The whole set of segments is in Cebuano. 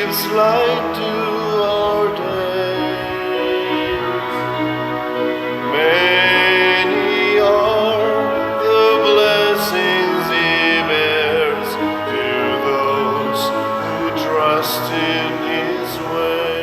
Gives light to our days. Many are the blessings He bears to those who trust in His ways.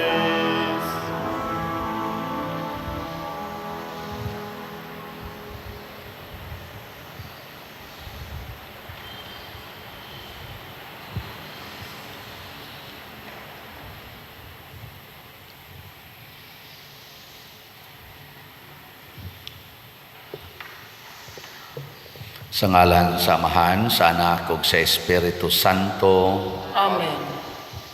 Sa ngalan sa Amahan, sa Anak ug sa Espiritu Santo. Amen.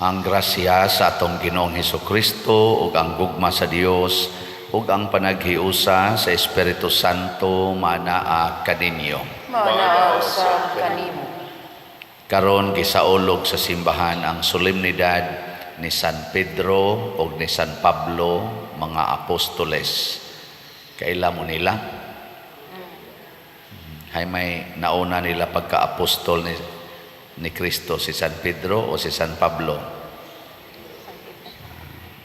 Ang grasya sa atong Ginoong Hesukristo ug ang gugma sa Dios ug ang panaghiusa sa Espiritu Santo manaa kaninyo. Manaa usab kanimo. Karon gisaulog sa simbahan ang solemnidad ni San Pedro ug ni San Pablo, mga apostoles. Kaila mo nila? Hay may nauna nila pagka-apostol ni Kristo, si San Pedro o si San Pablo?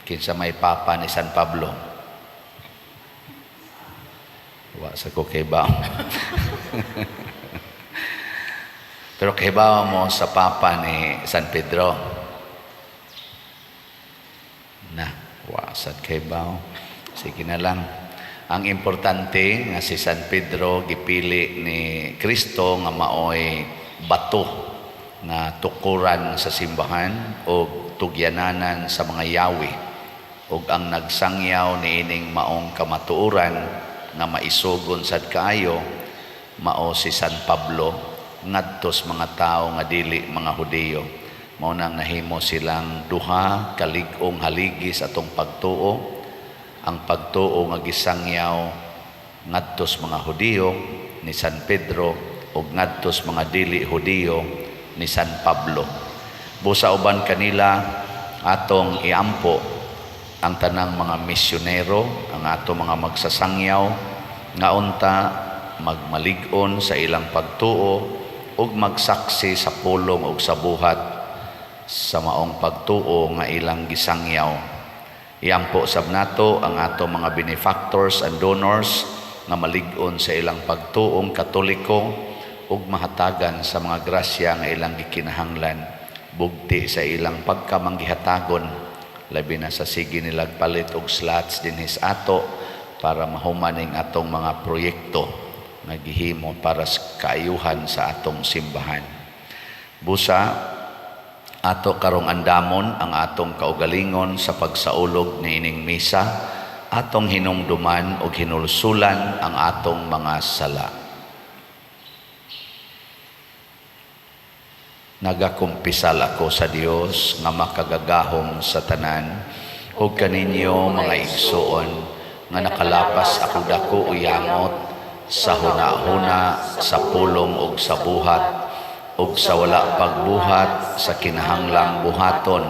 Kinsa may papa ni San Pablo? Wa sa ko kahibaw. Pero kahibaw mo sa papa ni San Pedro? Na, wa sad kahibaw. Sige na lang. Ang importante nga si San Pedro gipili ni Kristo nga maoy bato nga tukuran sa simbahan o tugyananan sa mga yawi, ug ang nagsangyaw niining maong kamatuoran nga maisugon sad kaayo mao si San Pablo ngadto sa mga tawo nga dili mga Hudiyo. Mao nang nahimo silang duha kalig-ong haligi sa atong pagtuo. Ang pagtuo nga gisangyaw ngadto sa mga Hudiyo ni San Pedro ug ngadto sa mga dili Hudiyo ni San Pablo. Busa uban kanila atong iampo ang tanang mga misyonero, ang ato mga magsasangyaw nga unta magmalig-on sa ilang pagtuo ug magsaksi sa pulong ug sa buhat sa maong pagtuo nga ilang gisangyaw. Iampo sab nato ang ato mga benefactors and donors nga malig-on sa ilang pagtuong Katoliko ug mahatagan sa mga grasya nga ilang gikinahanglan bugti sa ilang pagkamanggihatagon, labi na sa sige nilag palit og slots dinhi sa ato para mahuman ning atong mga proyekto nga gihimo para sa kaayuhan sa atong simbahan. Busa ato karong andamon ang atong kaugalingon sa pagsaulog niining misa, atong hinumduman og hinulsulan ang atong mga sala. Nagakumpisal ako sa Dios nga makagagahom sa tanan ug kaninyo mga igsuon nga nakalapas ako dako uyangot sa huna-huna, sa pulong ug sa buhat ug sa wala pagbuhat sa kinahanglang buhaton,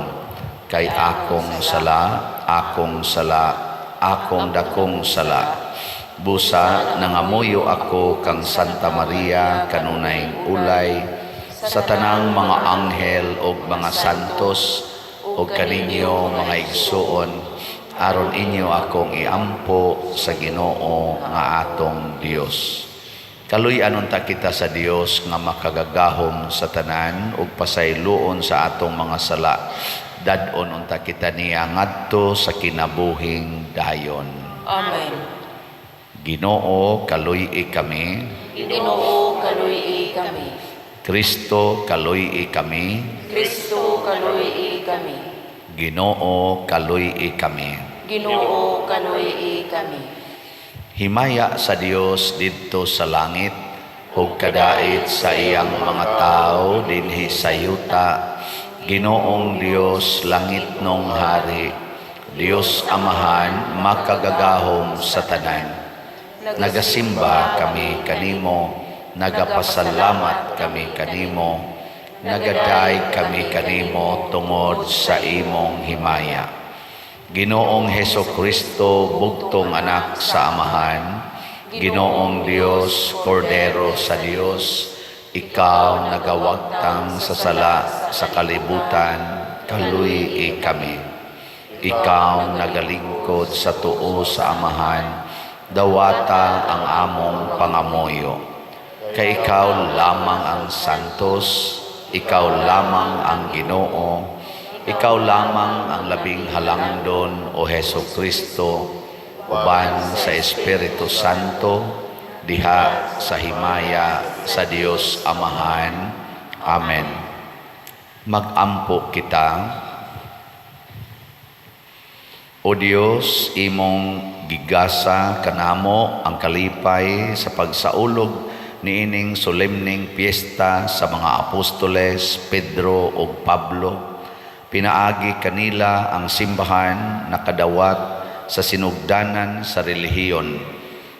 kay akong sala, akong sala, akong dakong sala. Busa nangamuyo ako kang Santa Maria kanunay ulay, sa tanang mga anghel ug mga santos ug kaninyo mga igsuon, aron inyo akong iampo sa Ginoo nga atong Dios. Kaluy-an unta kita sa Dios nga makagagahom sa tanan ug pasayloon sa atong mga sala. Dad-on unta kita niya ngadto sa kinabuhing dayon. Amen. Ginoo, kaluy-i kami. Ginoo, kaluy-i kami. Kristo, kaluy-i kami. Kristo, kaluy-i kami. Ginoo, kaluy-i kami. Ginoo, kaluy-i kami. Himaya sa Dios didto sa langit ug kadait sa iyang mga tawo dinhi sa yuta. Ginoong Dios, langit nong hari, Dios Amahan, makagagahom sa tanan. Nagasimba kami kanimo, nagapasalamat kami kanimo, nagaday kami kanimo tungod sa imong himaya. Ginoong Heso Kristo, bugtong anak sa Amahan, Ginoong Dios, Kordero sa Dios, ikaw nagawagtang sa sala sa kalibutan, Kaluy-i kami. Ikaw nagalingkod sa tuo sa Amahan, dawata ang among pangamuyo. Kay ikaw lamang ang santos, ikaw lamang ang Ginoo, ikaw lamang ang labing halangdon, o Heso Kristo, uban sa Espiritu Santo, diha sa himaya sa Dios Amahan. Amen. Magampo kita. O Dios, imong gigasa kanamo ang kalipay sa pagsaulog niining solemneng piyesta sa mga apostoles Pedro ug Pablo. Pinaagi kanila ang simbahan nakadawat sa sinugdanan sa relihiyon.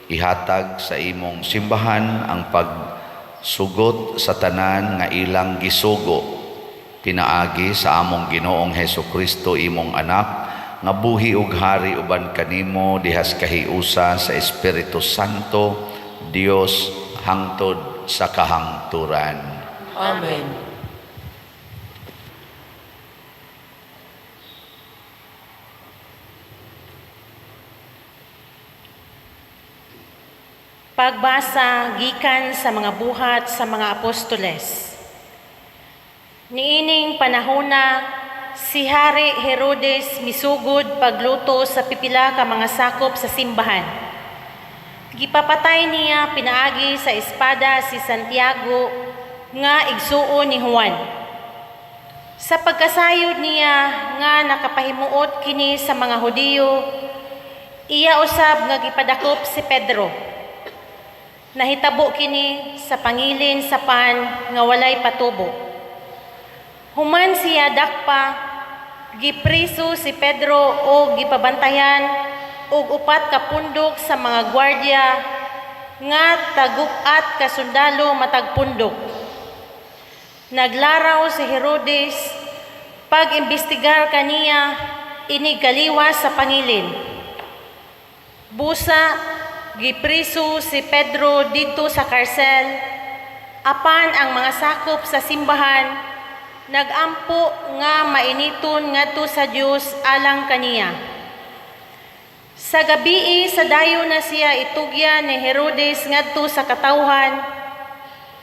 Ihatag sa imong simbahan ang pagsugot sa tanan nga ilang gisugo pinaagi sa among Ginoong Heso Kristo, imong anak, nga buhi ug hari uban kanimo dihas kahiusa sa Espiritu Santo, Dios, hangtod sa kahangturan. Amen. Pagbasa gikan sa mga Buhat sa mga Apostoles. Niining panahona, si Hari Herodes misugod pagluto sa pipila ka mga sakop sa simbahan. Gipapatay niya pinaagi sa espada si Santiago nga igsuon ni Juan. Sa pagkasayod niya nga nakapahimuot kini sa mga Hudiyo, iya usab nga gipadakop si Pedro. Nahitabo kini sa pangilin sa pan nga walay patubo. Human siya dakpa, gipriso si Pedro og gipabantayan og 4 ka pundok sa mga gwardiya nga tag-upat ka sundalo matag pundok. Naglaraw si Herodes pag-imbestigar kaniya inig kaliwas sa pangilin. Busa, gipriso si Pedro didto sa karsel, apan ang mga sakop sa simbahan nagampo nga mainiton ngadto sa Dios alang kaniya. Sa gabii sa dayo na siya itugyan ni Herodes ngadto sa katawhan,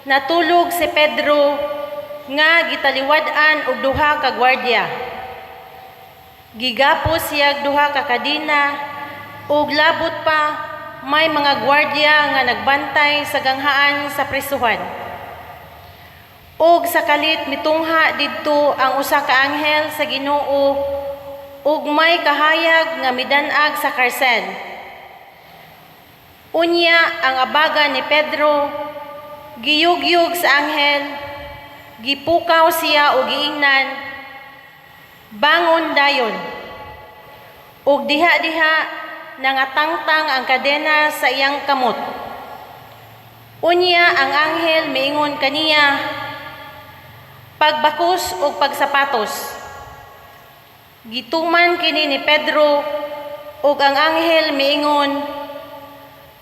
natulog si Pedro nga gitaliwad-an og duha ka gwardiya. Gigapos siya duha ka kadena ug labot pa may mga gwardiya nga nagbantay sa ganghaan sa prisuhan. Ug sa kalit mitungha didto ang usa ka anghel sa Ginoo ug may kahayag nga midan-ag sa karsel. Unya ang abaga ni Pedro giyugyug sa anghel, gipukaw siya og giingnan, "Bangon dayon." Ug diha-diha nangatangtang ang kadena sa iyang kamot. Unya ang anghel miingon kaniya, "Pagbakos og pagsapatos." Gituman kini ni Pedro ug ang anghel miingon,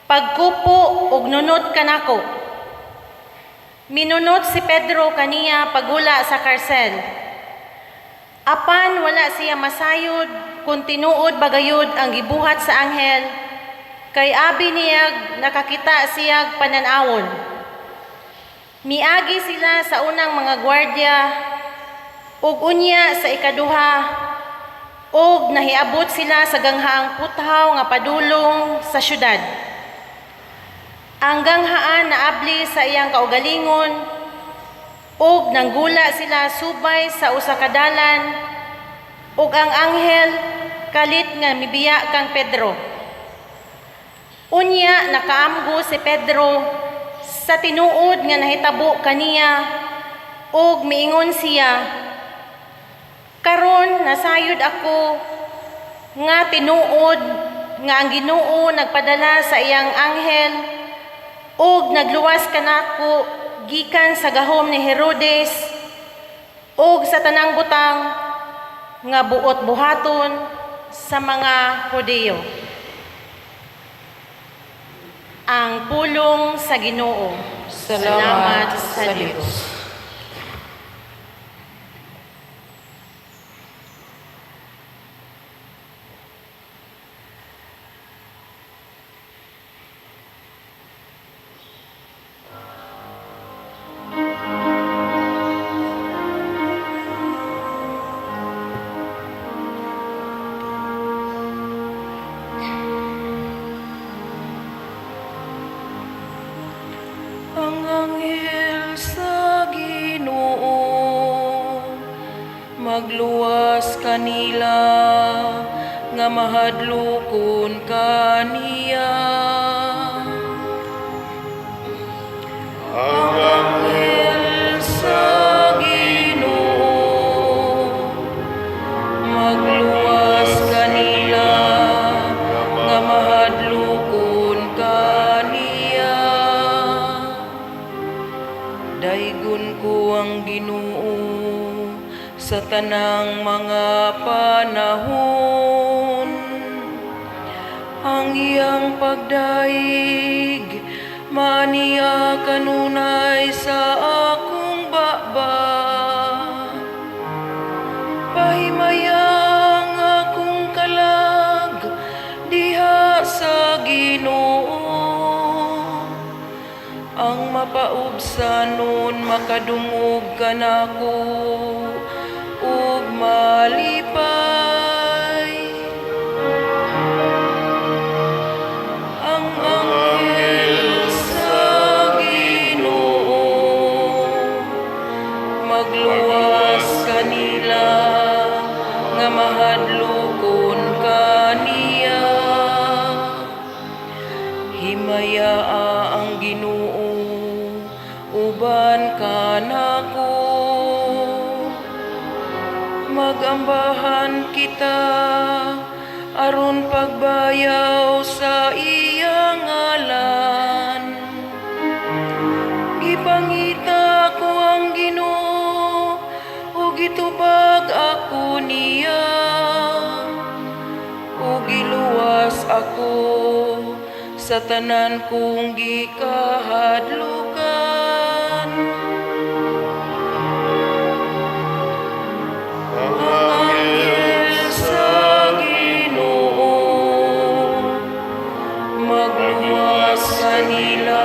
"Pagkupo og nunot kanako." Minunot si Pedro kaniya pagula sa karsel. Apan wala siya masayod kung tinuod bagayod ang gibuhat sa anghel, kay abi niyag nakakita siyag panan-awon. Miagi sila sa unang mga gwardiya ug unya sa ikaduha, ug nahiabot sila sa ganghaang puthaw nga padulong sa syudad. Ang ganghaan naabli sa iyang kaugalingon ug nanggula sila subay sa usa ka dalan, ug ang anghel kalit nga mibiya kang Pedro. Unya nakaamgo si Pedro sa tinuod nga nahitabo kaniya ug miingon siya, "Karon nasayod ako nga tinuod nga ang Ginoo nagpadala sa iyang anghel ug nagluwas kanako gikan sa gahom ni Herodes ug sa tanang butang nga buot buhaton sa mga Hudiyo." Ang pulong sa Ginoo. Salamat sa Dios. Magluwas kanila nga mahadlokon kaniya. Ang Anghel sa Ginoo magluwas kanila nga mahadlokon kaniya. Daygon ko ang Ginoo sa tanang mga panahon. Ang iyang pagdayeg maaniya kanunay sa akong baba. Pahimaya ang akong kalag diha sa Ginoo. Ang mapaubsanon makadungog kanako ug malipay. Ang anghel sa Ginoo magluwas kanila nga mahadlokon kaniya. Himayaa ang Ginoo uban kanako. Magambahan kita aron pagbayaw sa iyang ngalan. Gipangita ko ang Ginoo ug gitubag ako niya, ug giluwas ako sa tanan kong gikahadlukan. Ang Anghel sa Ginoo magluwas kanila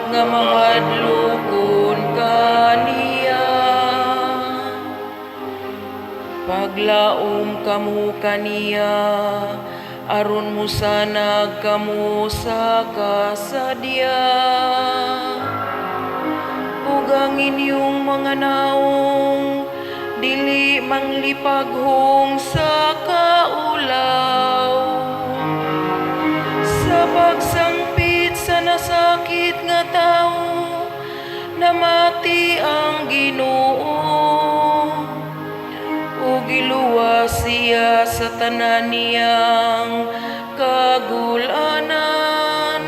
nga mahadlokon kaniya. Paglaom kamo kaniya aron mosanag kamo sa kasadya, ug ang inyong mga naong dili manglipaghong sa kaulaw. Sa pagsangpit sa nasakit nga tawo, namati ang Ginoo ug giluwas siya sa tanan niyang kagulanan.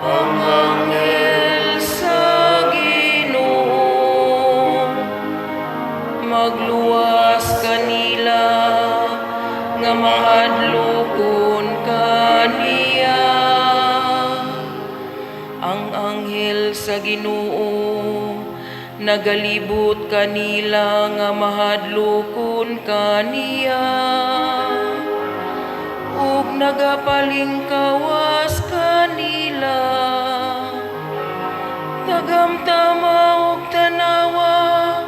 Ang anghel sa Ginoo magluwas kanila nga mahadlokon kaniya. Ang anghel sa Ginoo nagalibot kanila nga mahadlokon kaniya ug nagapalingkawas kanila. Tagamtama ug tanawa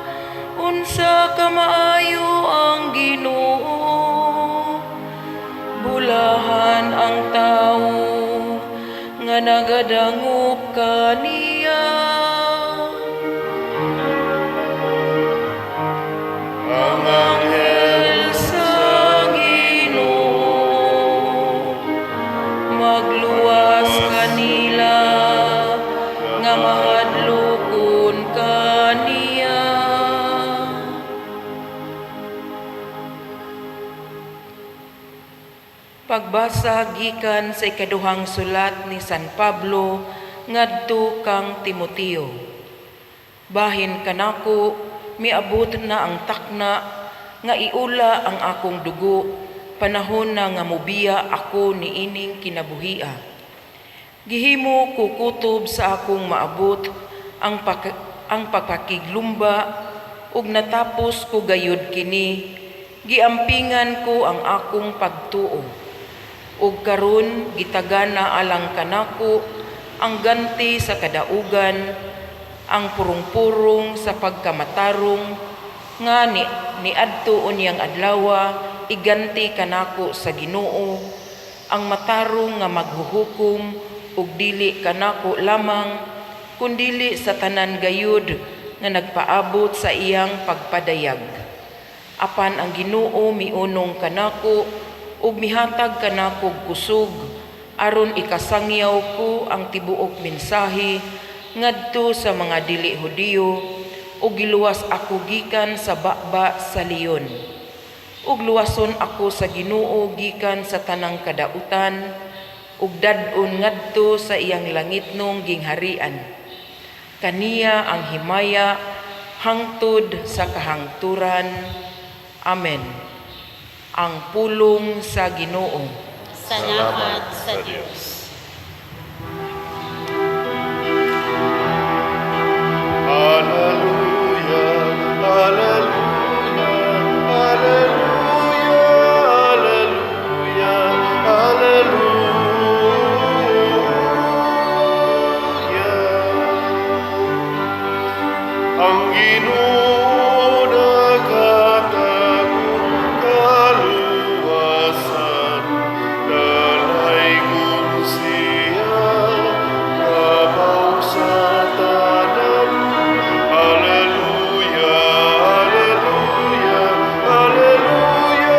unsa kamaayo ang Ginoo. Bulahan ang tawo nga nagadangop kaniya. Ang anghel Sa Ginoo magluwas kanila nga mahadlokon kaniya. Pagbasa gikan sa ikaduhang sulat ni San Pablo ngadto kang Timoteo. Bahin kanako, miabot na ang takna nga iula ang akong dugo, panahon na nga mobiya ako niining kinabuhia. Gihimo ko kutob sa akong maabot ang pagpakiglumba ug natapos ko gayud kini, giampingan ko ang akong pagtuo. Ug karon gitagana alang kanako ang ganti sa kadaugan, ang purong-purong sa pagkamatarong nga niadto unyang adlawa iganti kanako sa Ginoo, ang matarong nga maghuhukom ug dili kanako lamang kundili sa tanan gayud nga nagpaabot sa iyang pagpadayag. Apan ang Ginoo miunong kanako ug mihatag kanako kusog aron ikasangyaw ko ang tibuok mensahe ngadto sa mga dili Hudiyo ug giluwas ako gikan sa baba sa leon. Ug luwason ako sa Ginoo gikan sa tanang kadautan ug dad-on ngadto sa iyang langitnong gingharian. Kaniya ang himaya hangtod sa kahangturan. Amen. Ang pulong sa Ginoo. Salamat sa Dios. Alleluia, alleluia, alleluia, alleluia, alleluia. Ang Ginoo naghatag og kaluwasan, dalaygon siya labaw sa tanan. Alleluia, alleluia, alleluia,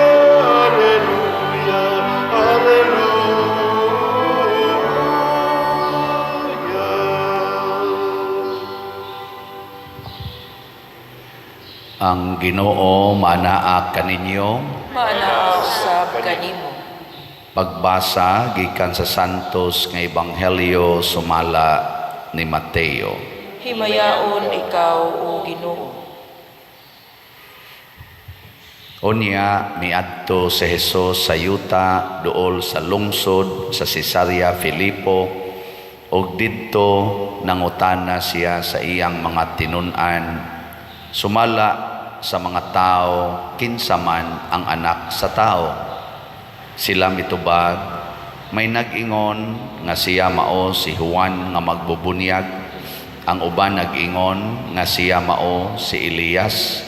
alleluia, alleluia. Ang Ginoo manaa kaninyo. Maanaa usab kanimo. Pagbasa gikan sa Santos nga Ebanghelyo sumala ni Mateo. Himayaon ikaw, o Ginoo. Unya miadto si Jesus sa yuta duol sa lungsod sa Cesarea Filipo ug didto nangutana siya sa iyang mga tinun-an sumala sa mga tao kinsa man ang Anak sa Tao. Sila mitubag, may nag-ingon nga siya mao si Juan nga magbubunyag, ang uban nag-ingon nga siya mao si Elias,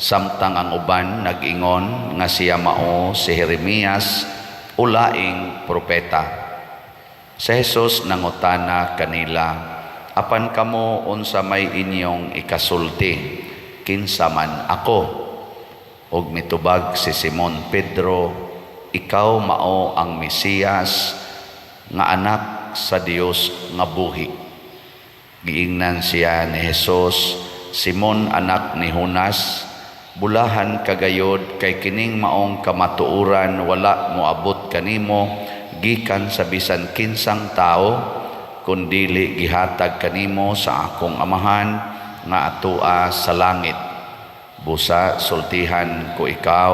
samtang ang uban nag-ingon nga siya mao si Jeremias o laing propeta. Si Jesus nangutana kanila, "Apan kamo unsa may inyong ikasulti, kinsa man ako?" Og mitubag si Simon Pedro, "Ikaw mao ang Mesiyas nga anak sa Dios nga buhi." Giingnan siya ni Jesus, "Simon, anak ni Jonas, bulahan ka gayod kay kining maong kamatuoran wala moabot kanimo gikan sa bisan kinsang tao, kundili gihatag kanimo sa akong Amahan nga atoa sa langit. Busa sultihan ko ikaw,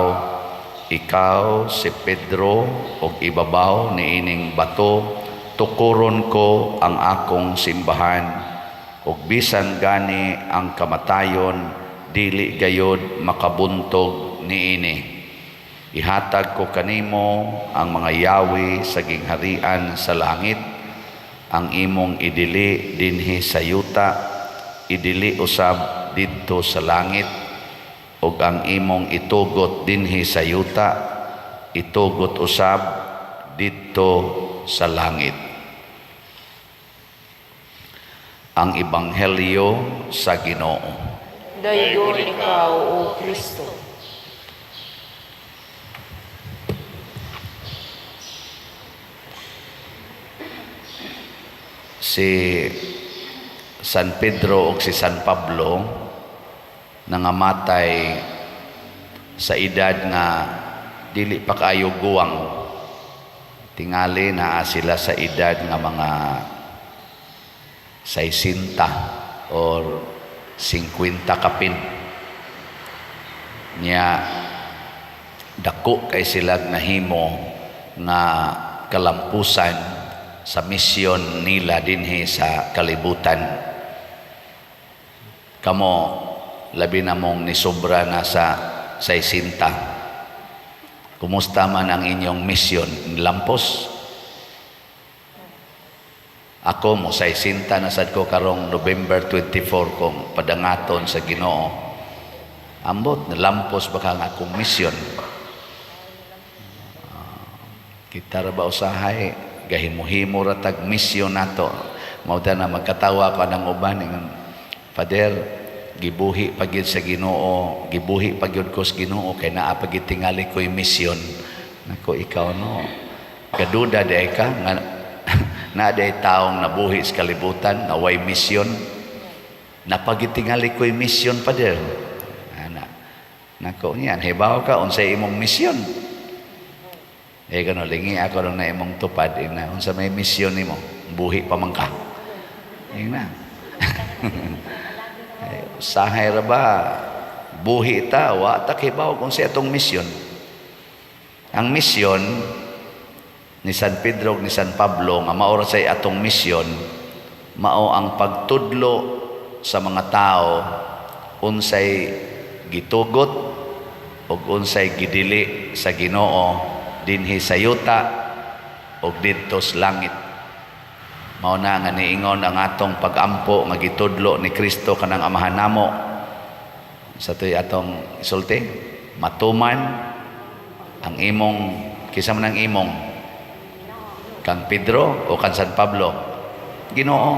ikaw si Pedro, og ibabaw niining bato tukuron ko ang akong simbahan, ug bisan gani ang kamatayon dili gayod makabuntog niini. Ihatag ko kanimo ang mga yawi sa gingharian sa langit. Ang imong idili dinhi sa yuta, idili usab didto sa langit, ug ang imong itugot dinhi sa yuta, itugot usab didto sa langit." Ang Ebanghelyo sa Ginoo. Daygon ikaw, O Kristo. Si San Pedro ug si San Pablo nangamatay sa edad nga dili pa kaayo guwang. Tingali naa sila sa edad nga mga 60 or 50 kapin. Nya dako kay sila nahimo nga kalampusan sa misyon nila dinhi sa kalibutan. Kamo, labi na mong nisobra na sa 60. Kumusta man ang inyong misyon? Lampos? Ako mo 60 na sad ko karong November 24 kung padangaton sa Ginoo. Ambot, nalampos baka ang akong misyon. Kita ra ba usahay, gahimo-himo ra tag misyon nato. Mao na magkatawa ko ng uban, ingon, "Father, gibuhi pa gyud sa Ginoo, gibuhi pa gyud ko sa Ginoo kay naa pa gyud tingali ko'y misyon." Nako, ikaw no. Gaduda diay ka nga naa diay taong nabuhi sa kalibutan nga way misyon. "Naa pa gyud tingali ko'y misyon, Father." Ana. Nako niyan, hibaw ka unsay imong misyon. Eh kano lingi ako nung na imong tupad ina unsa may misyon nimo, buhi pa man ka. Ingna. Ay, usahay ra ba buhi ta wa ta kibaw kung sa atong misyon. Ang misyon ni San Pedro ug ni San Pablo nga mao ra say atong misyon, mao ang pagtudlo sa mga tao unsay gitugot ug unsay gidili sa Ginoo dinhi sa yuta ug didto sa langit. Mao na nga niingon ang atong pagampo nga gitudlo ni Kristo kanang Amahan namo sa tuy atong isulti, "Matuman ang imong," kinsa man ang imong, kang Pedro o kan San Pablo? Ginoo.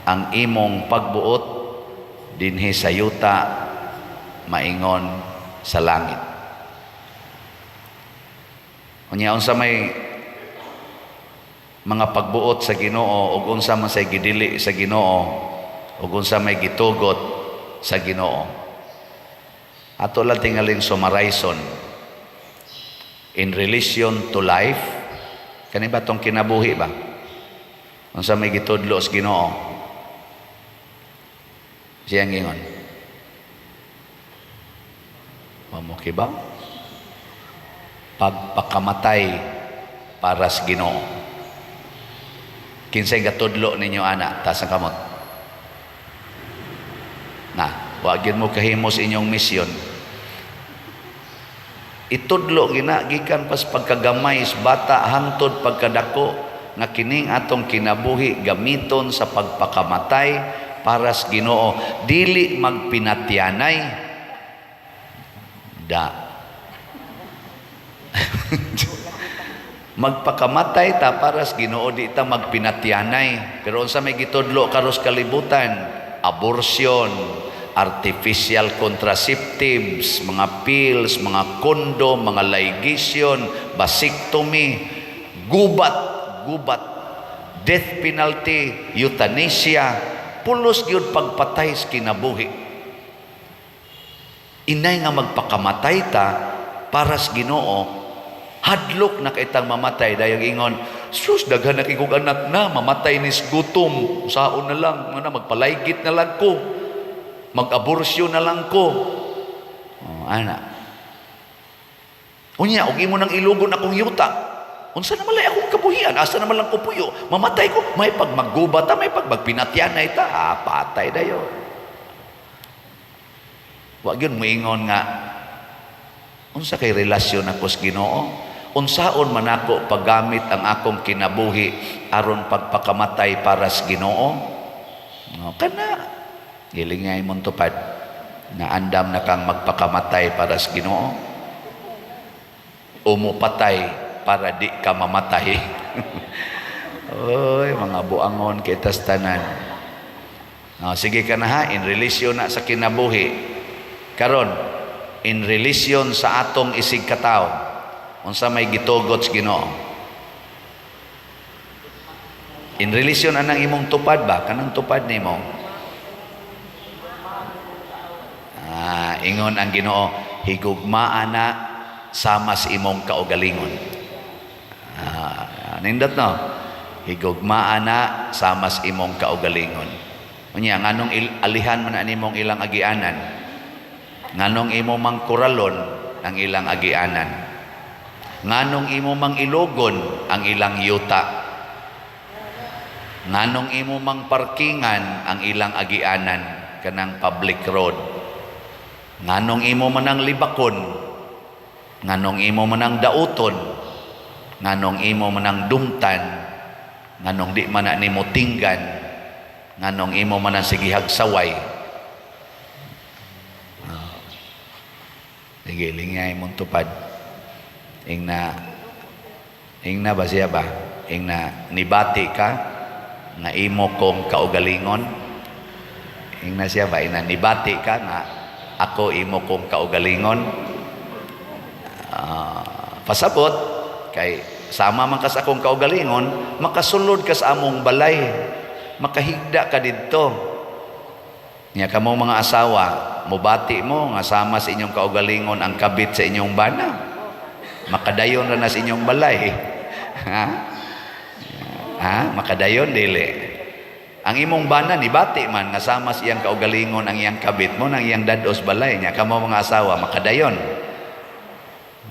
"Ang imong pagbuot dinhi sa yuta maingon sa langit." Unya unsa may mga pagbuot sa Ginoo ug unsa man say gidili sa Ginoo ug unsa may gitugot sa Ginoo? Ato lang tingaling summarizon in relation to life. Kani ba tong kinabuhi ba? Unsa may gitudlo sa Ginoo? Siyang ingon. Wa mo ba? Pagpakamatay para sa Ginoo. Kinsay gatudlo ninyo ana? Taas ang kamot. Na, wa gyud mo kahimos inyong misyon. Itudlo gina gikan pas pagkagamay sa bata hangtod pagkadako nga kining atong kinabuhi gamiton sa pagpakamatay para sa Ginoo, dili magpinatyanay da. Magpakamatay ta para sa Ginoo, di ta magpinatyanay. Pero unsa may gitudlo karos kalibutan? Abortion, artificial contraceptives, mga pills, mga condom, mga ligation, vasectomy, gubat, gubat, death penalty, euthanasia, pulos gyud pagpatay sa kinabuhi. Inay nga magpakamatay ta para sa Ginoo, hadlok na kitang mamatay dayang ingon, "Sus, daghan na kog anak na, mamatay ni gutom, saon na lang, nga magpalaygit na lang ko, mag-aborsyo na lang ko." Oh, ana. Unya, og imo nang ilugon akong yuta, unsa na malay akong kabuhian? Asa na man lang ko puyo? Mamatay ko, may pag magguba ta, may pag magpinatyanay ta, ah, patay dayo. Wa gyud moingon nga unsa kay relasyon ako sa Ginoo? Unsaon man ako paggamit ang akong kinabuhi aron pagpakamatay para sa Ginoo? No, kana gilingay mong tupad na andam na kang magpakamatay para sa Ginoo o mupatay para di ka mamatay. Oy, mga buangon kitas tanan. No, sige ka na ha, in relation na sa kinabuhi. Karon, in relation sa atong isig katawo, unsa may gitugot sa Ginoo? In relation anang imong tupad ba? Kanang tupad nimo. Ah, ingon ang Ginoo, "Higugmaa na sama sa imong kaugalingon." Ah, nindot no? Higugmaa na sama sa imong kaugalingon. Unya, nganong alihan man na nimong ilang agianan? Nganong imo mang kuralon ang ilang agianan? Nganong imo mang ilogon ang ilang yuta? Nganong imo mang parkingan ang ilang agianan kanang public road? Nganong imo man ang libakon? Nganong imo man ang dauton? Nganong imo man ang dumtan? Nganong di man na nimo tinggan? Nganong imo man ang sigihag saway? Sige, lingay mong tupad. Ing na ba siya ba? Ing na nibati ka, nga imo kong kaugalingon? Ingna siya ba ina nibati ka nga ako imo kong kaugalingon? Pasabot kay sama man ka sa akong kaugalingon, makasulod ka sa among balay, makahigda ka didto. Nya kamo mga asawa, mubati mo nga sama sa inyong kaugalingon ang kabit sa inyong bana. Makadayon ra na sa inyong balay. Ha? Ha? Makadayon dili. Ang imong bana nibati man nga sama sa iyang kaugalingon ang iyang kabit mo nang iyang dados balay nya kamo mga asawa makadayon.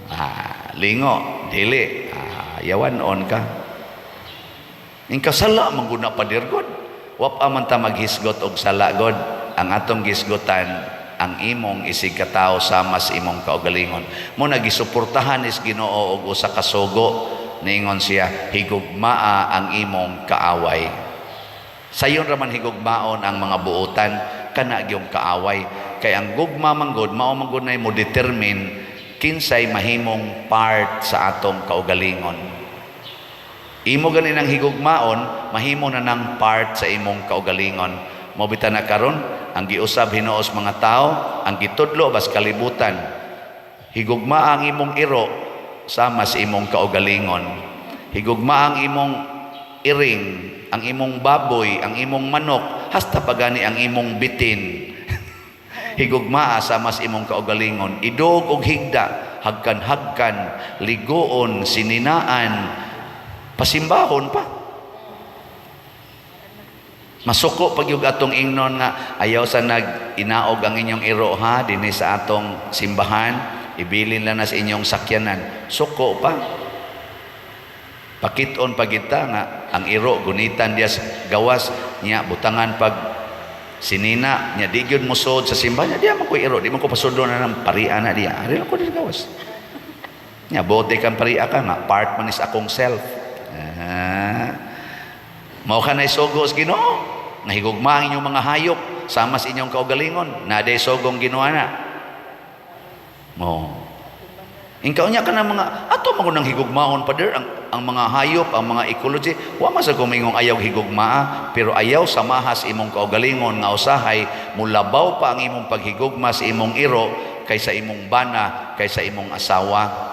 Ah, lingo dili. Ah, yawan on ka. Ing kasala man gud na, pader god. Wa pa man ta maghisgot og sala god. Ang atong gisgotan ang imong isig katawo sama sa imong kaugalingon. Mo nagisuportahan is Ginoo og usa ka sugo. Niingon siya, higugmaa ang imong kaaway. Sayon ra man higugmaon ang mga buotan kana gyung kaaway. Kay ang gugma man gud mao man gud nay mo determine kinsay mahimong part sa atong kaugalingon. Imo gani nang higugmaon, mahimo na nang part sa imong kaugalingon. Mo bitaw na karon ang giusab hinuos mga tao, ang gitudlo bas kalibutan. Higugma ang imong iro sama sa imong kaugalingon. Higugma ang imong iring, ang imong baboy, ang imong manok, hasta pagani ang imong bitin. Higugmaa sama sa imong kaugalingon. Idog og higda, hagkan-hagkan, ligoon, sininaan, pasimbahon pa. Masuko pag yung atong ingnon nga ayaw sa nag inaog ang inyong iro ha dinhi sa atong simbahan, ibilin lang na sa inyong sakyanan. Suko pa. Pakit-on pa kita nga ang iro gunitan diya sa gawas niya, butangan pag sinina niya, di gyud mosod sa simbahan niya. Diya man ko iro, di man ko pasudlo na ng parian na diya, ari lang ko diri gawas niya, bote kang paria ka nga part man is akong self. Ah. Mao ka na sugo sa Ginoo nga higugma ang inyong mga hayop sama sa inyong kaugalingon. Naa day sugong Ginoo na mo. Ingkaw niya ka ng mga ato man nang higugmaon, pader, ang mga hayop, ang mga ecology. Wa man sa kumingong ayaw higugmaa, pero ayaw samaha sa imong kaugalingon nga usahay mulabaw pa ang imong paghigugma sa imong iro kaysa imong bana, kaysa imong asawa.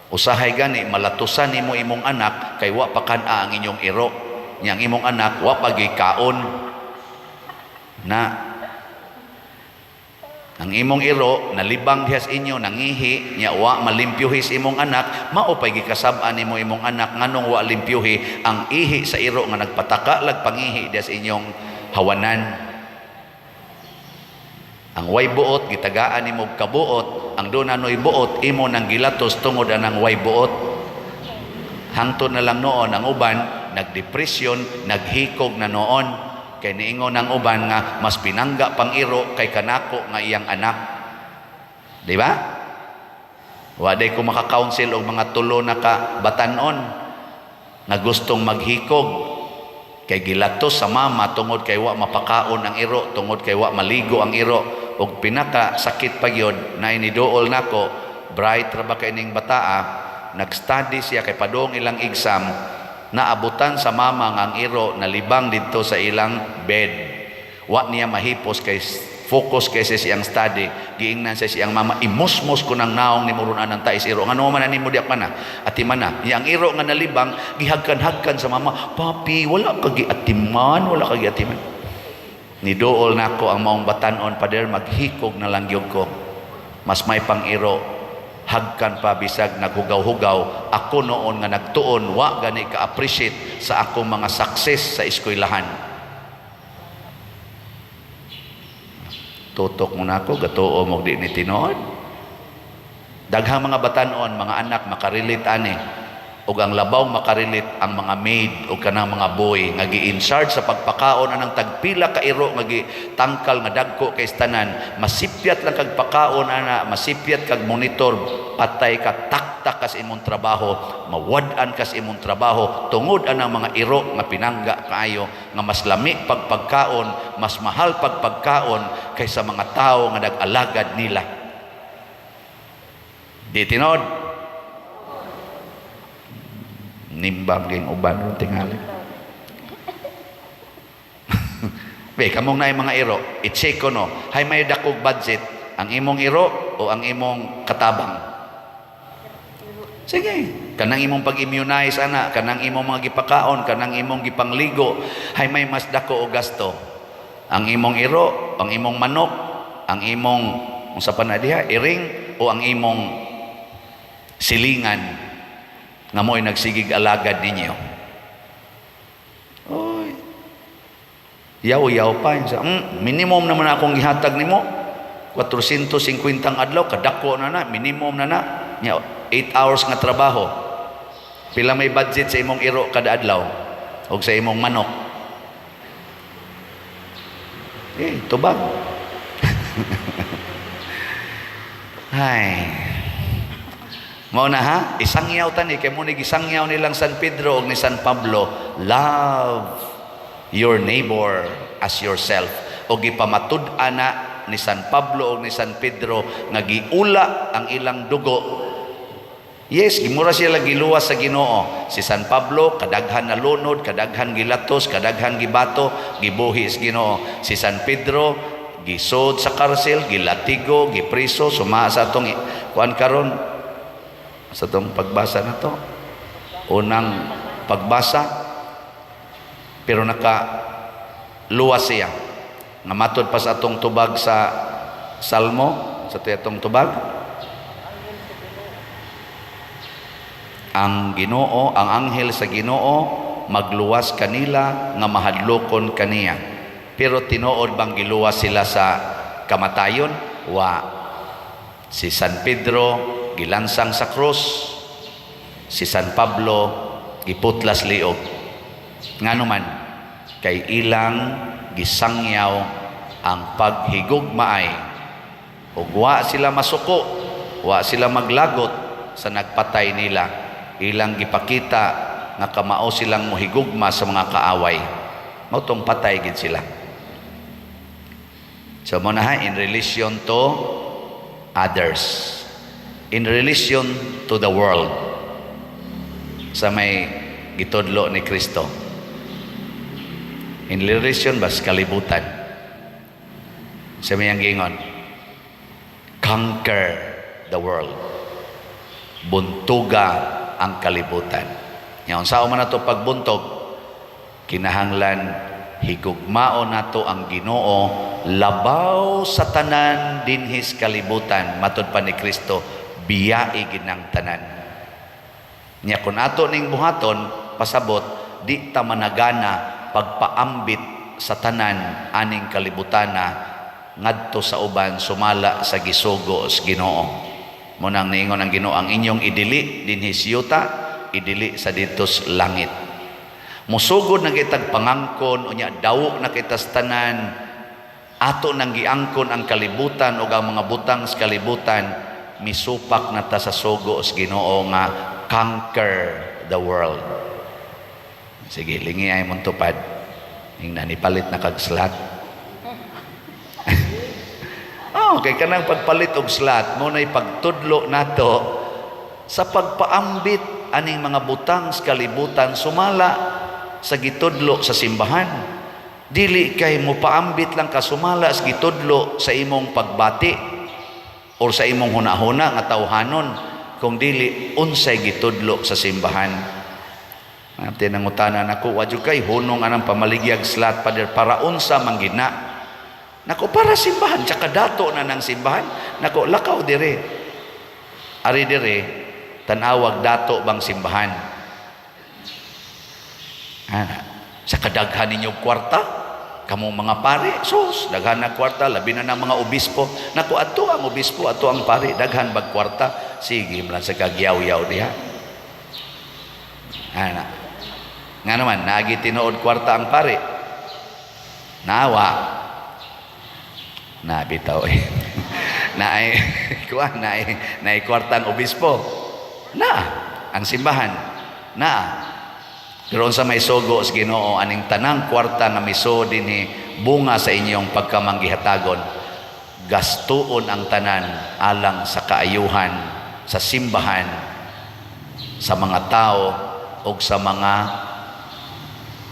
Usahay gani malatusan nimo imong anak kay wa pa kan-a ang inyong iro. Nya ang imong anak wa pa gikaon na. Ang imong iro nalibang diha sa inyo, nangihi, nya wa malimpyuhi sa imong anak, mao pay gikasab-an nimo imong anak nganong wa limpyuhi ang ihi sa iro nga nagpataka lag pangihi diha sa inyong hawanan. Ang way buot gitagaan nimo og kabuot, ang doon anoy buot imo nang gilatos tungod anang way buot. Hangtod na lang noon ang uban nagdepresyon, naghikog na noon kay niingon ang uban nga mas pinangga pang iro kay kanako nga iyang anak. Di ba? Wa day ko maka-counsel og mga tulo na ka batanon nga gustong maghikog kay gilatos sa mama tungod kay wa mapakaon ang iro, tungod kay wa maligo ang iro. Og pinaka sakit pa gyud na iniduol nako, bright ra ba kay ning bataa, nag-study siya kay padung ilang exam, naabutan sa mama nga ang iro nalibang didto sa ilang bed. Wa niya mahipos kay focus kay sa siyang study. Giingnan sa siyang mama, imusmos ko ng naong ni murunan ng tais iro, ngano man nimo diak man ati man na ang iro nga nalibang, gihagkan-hagkan sa mama, papi, wala ka giatiman, wala ka giatiman. Niduol nako ang maong batanon, pader, maghikog na lang gyud ko, mas may pang iro, hagkan pa bisag naghugaw-hugaw. Ako noon nga nagtuon, wa gani ka-appreciate sa akong mga success sa eskwelahan. Tutok mo na ako, gatuo mo di ni tinuod. Daghang mga batanon, mga anak makarelate ani. Ug ang labaw makarelate ang mga maid o kanang mga boy nga gi-in charge sa pagpakaon anang tagpila ka iro nga gitangkal nga dagko kay tanan. Masipyat lang kag pakaon ana, masipyat kag monitor, patay ka, taktak ka sa imong trabaho, mawad-an ka sa imong trabaho tungod anang mga iro nga pinangga kaayo nga mas lami pagpagkaon, mas mahal pagpagkaon kaysa mga tao nga nag-alagad nila. Di tinod. Nimbang ging uban tingali. Be, kamong naay mga iro, i-check ko no, hay may dakog budget, ang imong iro o ang imong katabang? Sige, kanang imong pag-immunize ana, kanang imong mga gipakaon, kanang imong gipangligo, hay may mas dako og gasto. Ang imong iro, ang imong manok, ang imong unsa pa na diha, iring o ang imong silingan nga mo'y nagsigig alagad ninyo. Oy. Yaw-yaw pa. Sa, minimum naman akong gihatag nimo. 450 ang adlaw, kadako na na, minimum na na. Nya, 8 hours nga trabaho. Pila may budget sa imong iro kada adlaw o sa imong manok? Eh, tubag. Ay. Mao na ha, isangyaw tani kay mo ni gisangyaw nilang San Pedro ug ni San Pablo, love your neighbor as yourself. O gipamatud-an na ni San Pablo ug ni San Pedro nga giula ang ilang dugo. Yes, gimura sila giluwas sa Ginoo. Si San Pablo kadaghan na lunod, kadaghan gilatos, kadaghan gibato, gibuhi sa Ginoo. Si San Pedro gisod sa karsel, gilatigo, gipriso, suma sa atong kuan karon sa atong pagbasa na to. Unang pagbasa, pero naka luwas siya. Nga matod pa sa atong tubag sa Salmo, sa atong tubag, ang Ginoo, ang anghel sa Ginoo magluwas kanila nga mahadlokon kaniya. Pero tinuod bang giluwas sila sa kamatayon? Wa. Si San Pedro gilansang sa krus, si San Pablo giputlas liog. Ngano man kay ilang gisangyaw ang paghigugmaay ug wa sila masuko, wa sila maglagot sa nagpatay nila. Ilang gipakita nga kamao silang mohigugma sa mga kaaway. Mao tong patay gid sila. So mo na ha, in relation to others, in relation to the world, sa may gitudlo ni Kristo. In relation bas kalibutan. Sa may ang gingon, conquer the world. Buntuga ang kalibutan. Ngayon, sa man nato pagbuntog, kinahanglan higugmao nato ang Ginoo labaw sa tanan dinhis kalibutan. Matod pa ni Kristo, biyai ginang tanan. Nya kun ato ning buhaton, pasabot di ta managana pagpaambit sa tanan aning kalibutana ngadto sa uban sumala sa gisugo sa Ginoo. Munang niingon ang Ginoo, ang inyong idili dinhi sa yuta, idili sa ditos langit. Musugod na kitag pangangkon unya dawo na kita sa tanan, ato nang giangkon ang kalibutan ug ang mga butang sa kalibutan, misupak na ta sa sugo sa Ginoo nga conquer the world. Sige, lingi ay mong tupad. Ingna ni palit na kag slot. Oh, kay kanang pagpalit og slot mo nay pagtudlo nato sa pagpaambit aning mga butang sa kalibutan sumala sa gitudlo sa simbahan. Dili kay mo paambit lang ka sumala sa gitudlo sa imong pagbati or sa imong hunahuna nga tawhanon, kung dili unsay gitudlo sa simbahan. Ate nangutana nako, wa jud kay hunong anang pamaligyag slot, Pader, para unsa man gina? Nako, para simbahan, tsaka dato na ng simbahan. Nako, lakaw dire. Ari dire, tanawag dato bang simbahan? Ana, sa kadaghan ninyo kwarta, kamo mga pare, sus, daghan na kwarta, labi na ng mga obispo. Nako, ato ang obispo, ato ang pare, daghan bag kwarta. Sige, man sa kagyaw-yaw diha. Ana. Nga naman, naagi tinuod kwarta ang pare. Nawa. Nabitaw eh. Naay, kuan, naay, naay kwarta ang obispo. Na, ang simbahan. Na. Pero unsa may sugo sa Ginoo aning tanang kwarta nga miso dinhi bunga sa inyong pagkamanggihatagon, gastuon ang tanan alang sa kaayuhan sa simbahan, sa mga tao ug sa mga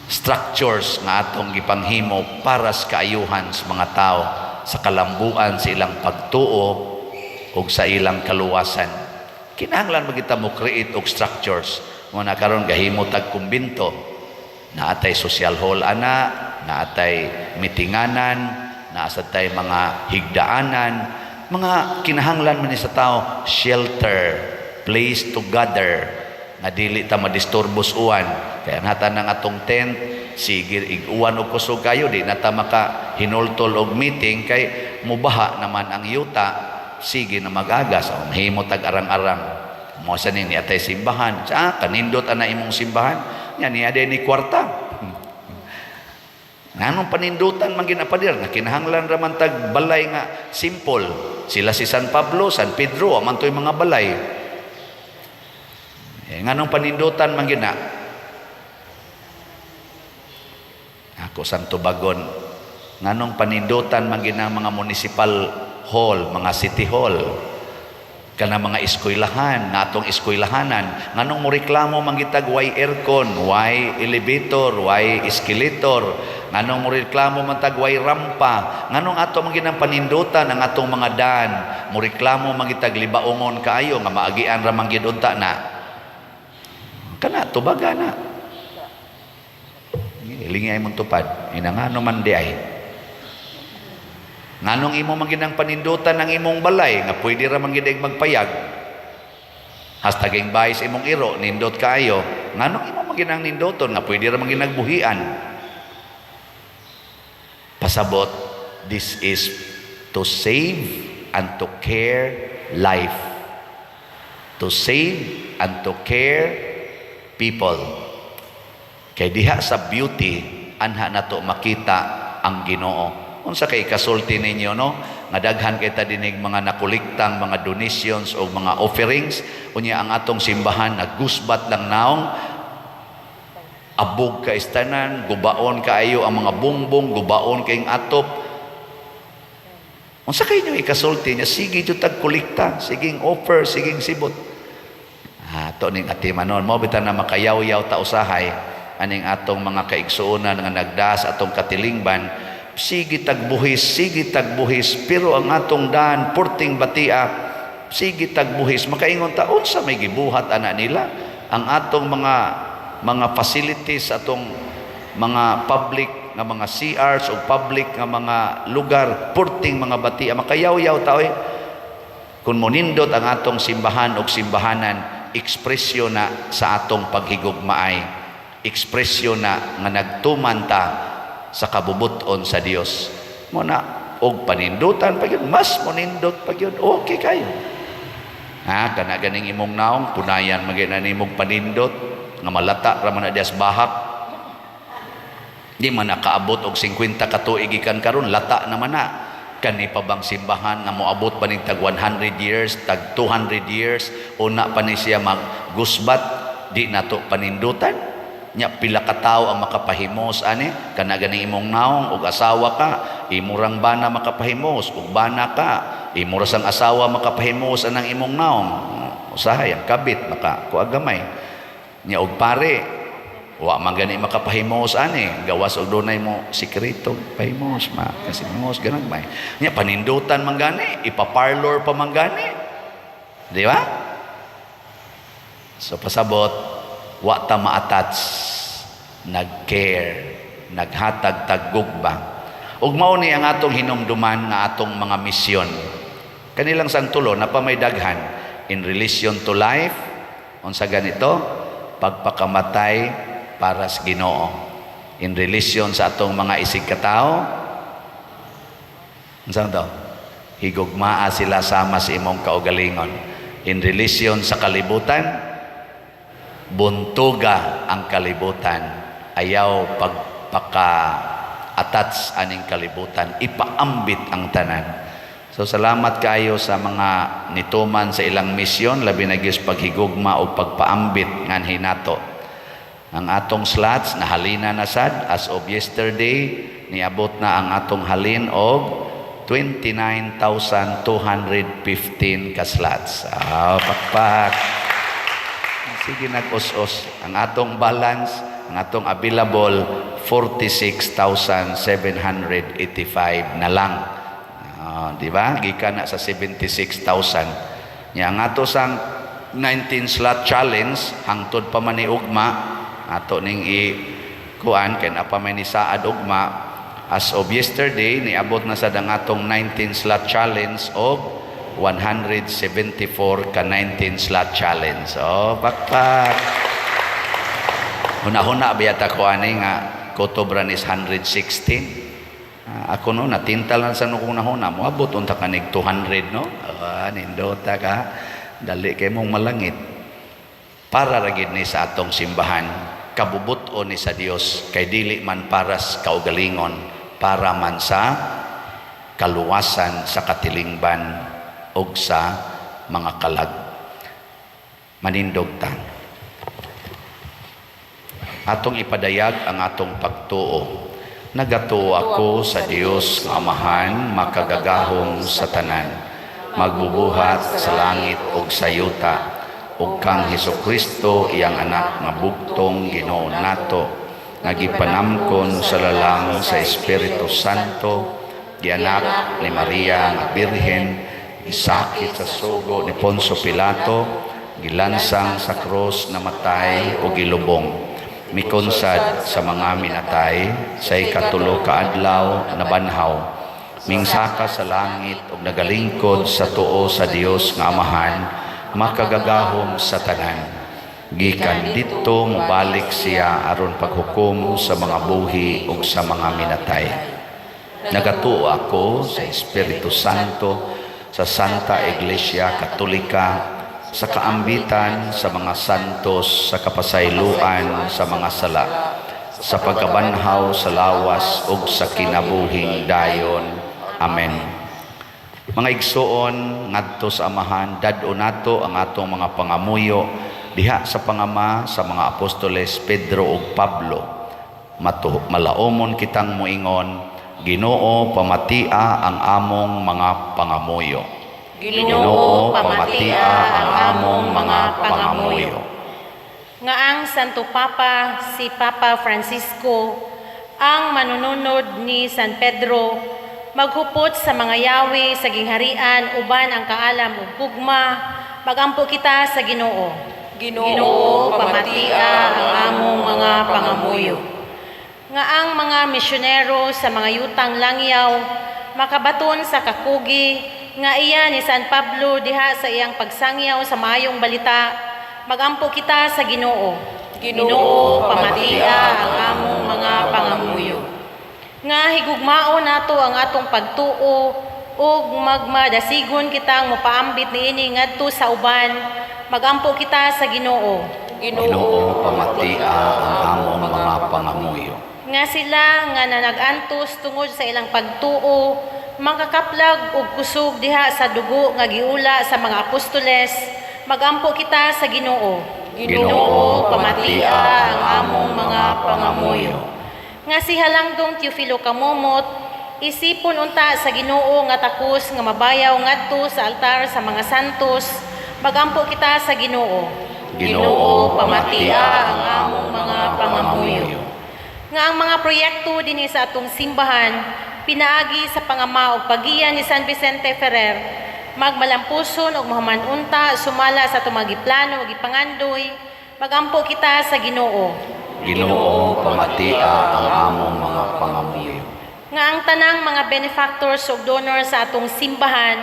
Structures nga atong gipanghimo para sa kaayuhan sa mga tao, sa kalambuan sa ilang pagtuo ug sa ilang kaluwasan. Kinahanglan man kita mo create og structures. Mo na karon gahimo tag kumbinto. Naatay social hall ana, naatay mitinganan, naa sad tay mga higdaanan, mga kinahanglan man ni sa tao, shelter, place to gather nga dili ta madisturbo sa uwan. Kaya nata ng atong tent, sige ig-uwan og kusog kayo, di na ta maka hinultol og meeting kay mubaha naman ang yuta, sige na mag-agas, o mahimo tag arang-arang. Mo sa ni atay simbahan. Ah, kanindot ana imong simbahan. Nya niya ni kwarta. Nganong panindutan man ginapadir nga kinahanglan ra man tag balay nga simple. Sila si San Pablo, San Pedro, man to'y mga balay. Eh, nganong panindutan man gina? Ako sang tubagon. Nganong panindutan man gina mga municipal hall, mga city hall, kana mga eskwelahan, natong eskwelahanan, nganong mo reklamo man gitag why aircon, why elevator, why escalator, nganong mo reklamo man tag why rampa, nganong ato man ginang panindutan ang atong mga daan, mo reklamo man gitag libaongon kaayo nga maagian ra man gid unta na. Kana tubaga na. Lingay mong tupad, inangano man di ay. Nganong imo man ginang panindutan ang imong balay nga pwede ra man gid magpayag. Hastaging bahay sa imong iro, nindot kaayo. Nganong imo man ginang ninduton nga pwede ra man ginagbuhian. Pasabot, this is to save and to care life. To save and to care people. Kay diha sa beauty, anha nato makita ang Ginoo. Unsa kay kasulti ninyo, no? Nga daghan kay ta dinig mga nakolektang mga donations o mga offerings, unya ang atong simbahan nagusbat lang naong, abog ka istanan, gubaon kaayo ang mga bungbong, gubaon kayong atop. Unsa kay inyo ikasulti niya? Sige jud tag kolekta, siging offer, siging sibot. Ah, to ning atimanon mo bitan na makayaw-yaw ta usahay aning atong mga kaigsuonan nga nagdas atong katilingban, sige tagbuhis, sige tagbuhis, pero ang atong daan purting batia, sige tagbuhis, makaingon ta unsa may gibuhat ana nila ang atong mga facilities, atong mga public nga mga CRs o public nga mga lugar, purting mga batia, makayaw-yaw ta oy. Kung monindot ang atong simbahan o simbahanan, ekspresyon na sa atong paghigugmaay, ekspresyon na nga nagtuman ta sa kabubuton sa Dios. Mo na og panindutan pa yun, mas monindot pa yun, okay kayo. Ha, kana ganing imong naong punayan man na nimong panindot nga malata ra man na dias bahak. Di man nakaabot og 50 ka tuig gikan karon, lata naman na. Kani pa bang simbahan nga moabot pa ning tag 100 years, tag 200 years, una pa ni siya maggusbat, di nato panindutan. Nya pila ka tawo ang makapahimos ani? Kana gani imong naong og asawa ka, imurang bana makapahimos, ug bana ka, imo ra sang asawa makapahimos anang imong naong. Usahay ang kabit maka kuha gamay. Nya og pare, wa man gani makapahimos ani, gawas og dunay mo sikreto pahimos ma kasi mos ganang may. Nya panindutan man gani, ipa-parlor pa man gani. Di ba? So pasabot, wa ta ma-attach, nag-care, naghatag taggugba. Ug mao ni ang atong hinumduman nga atong mga misyon. Kanilang santulo napa may daghan in relation to life, unsa ganito, pagpakamatay para sa Ginoo. In relation sa atong mga isig katao, unsa to? Higugmaa sila sama sa imong kaugalingon. In relation sa kalibutan, buntuga ang kalibutan. Ayaw pagpaka-attach aning kalibutan, ipaambit ang tanan. So salamat kaayo sa mga nituman sa ilang misyon, labi na gyud sa paghigugma o pagpaambit nganhi nato. Ang atong slots nahalina na sad as of yesterday, niabot na ang atong halin og 29,215 ka slots. Ah, pakpak. Sige nag-us-us. Ang atong balance Ang atong available 46,785 na lang. Di ba? Gikan na sa 76,000. Nya ang ato sang 19 slot challenge hangtod pa man ni ugma ato ning i kuan kay naa pa may ni saad ugma. As of yesterday, niabot na sad ang atong 19 slot challenge og 174 ka 19 slot challenge. Oh, pakpak. Huna-huna biyata ko ani nga Cotobran is 116. Ah, ako no natintal na sa nung huna moabot unta kanig 200, no? Ah, nindota ka. Dali kay mong malangit. Para ra gid ni sa atong simbahan, kabubut-on ni sa Dios kay dili man para sa kaugalingon, para man sa kaluwasan sa katilingban ug sa mga kalag. Manindog ta. Atong ipadayag ang atong pagtuo. Nagatuo ako sa Dios nga Amahan, makagagahom sa tanan, magbubuhat sa langit ug sa yuta, ug kang Hesukristo, iyang anak nga bugtong Ginoo nato, nga gipanamkon sa lalang sa Espiritu Santo, gianak ni Maria nga Birhen, gisakit sa sugo ni Poncio Pilato, gilansang sa krus, namatay o gilubong, mikonsad sa mga minatay, sa ikatulo ka adlaw nabanhaw, mingsaka sa langit ug nagalingkod sa tuo sa Dios nga Amahan, makagagahom sa tanan. Gikan didto mobalik siya aron paghukom sa mga buhi ug sa mga minatay. Nagatuo ako sa Espiritu Santo, sa Santa Iglesia Katolika, sa kaambitan sa mga santos, sa kapasayloan sa mga sala, sa pagkabanhaw sa lawas ug sa kinabuhing dayon. Amen. Mga igsuon, ngadto sa Amahan, dad-on nato ang atong mga pangamuyo diha sa pangama sa mga apostoles Pedro ug Pablo. Malaomon kitang moingon, Ginoo, pamatia ang among mga pangamuyo. Ginoo, pamatia ang among mga pangamuyo. Nga ang Santo Papa, si Papa Francisco, ang manununod ni San Pedro, maghupot sa mga yawi sa gingharian uban ang kaalam ug gugma, magampo kita sa Ginoo. Ginoo, pamatia ang among mga pangamuyo. Nga ang mga misyonero sa mga yutang langyaw makabaton sa kakugi nga iya ni San Pablo diha sa iyang pagsangyaw sa maayong balita, magampo kita sa Ginoo. Ginoo, pamatia ang among mga pangamuyo. Nga higugmao nato ang atong pagtuo ug magmadasigon kitang mopaambit niini ngadto sa uban, magampo kita sa Ginoo. Ginoo, pamatia ang among mga pangamuyo. Nga sila nga nanagantos tungod sa ilang pagtuo makakaplag og kusog diha sa dugo nga giula sa mga apostoles, magampo kita sa Ginoo. Ginoo, pamatia ang among mga pangamuyo. Nga si Halangdong Teofilo Camomot isipon unta sa Ginoo nga takos nga mabayaw ngadto sa altar sa mga santos, magampo kita sa Ginoo. Ginoo, pamatia ang among mga pangamuyo. Nga ang mga proyekto dinhi sa atong simbahan pinaagi sa pangama ug pagiya ni San Vicente Ferrer magmalampuson ug mahuman unta sumala sa atong mga giplano ug gipangandoy, magampo kita sa Ginoo. Ginoo, pamatia ang among mga pangamuyo. Nga ang tanang mga benefactors ug donors sa atong simbahan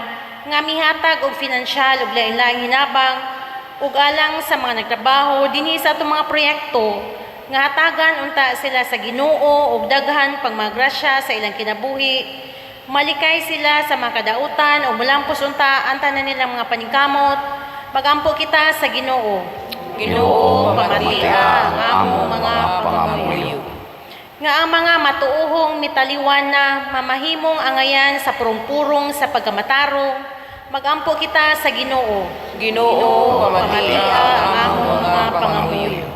nga mihatag og finansyal ug lain-laing hinabang ug alang sa mga nagtrabaho dinhi sa atong mga proyekto, nga hatagan unta sila sa Ginoo og daghan pagmagrasya sa ilang kinabuhi, malikay sila sa mga kadautan ug molampos unta ang tanan nilang mga paningkamot, magampo kita sa Ginoo. Ginoo, pamatia ang among mga pangamuyo. Nga ang mga matuohong mitaliwan na mamahimong angayan sa purong-purong sa pagkamatarong, magampo kita sa Ginoo. Ginoo, pamatia ang among mga pangamuyo.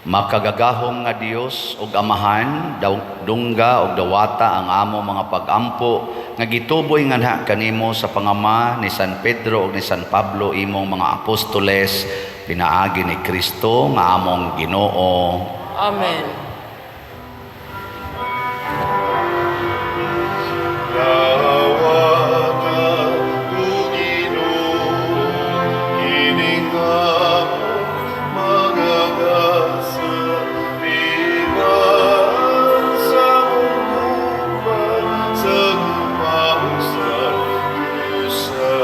Makagagahom nga Dios ug Amahan, dungga ug dawata ang amo mga pagampo nga gituboy nganha kanimo sa pangama ni San Pedro ug ni San Pablo, imong mga apostoles, pinaagi ni Kristo nga among Ginoo. Amen. Dawata, O Ginoo, kining among mga gasa, timaan sa among gugma, sa gugma ug sa pusa.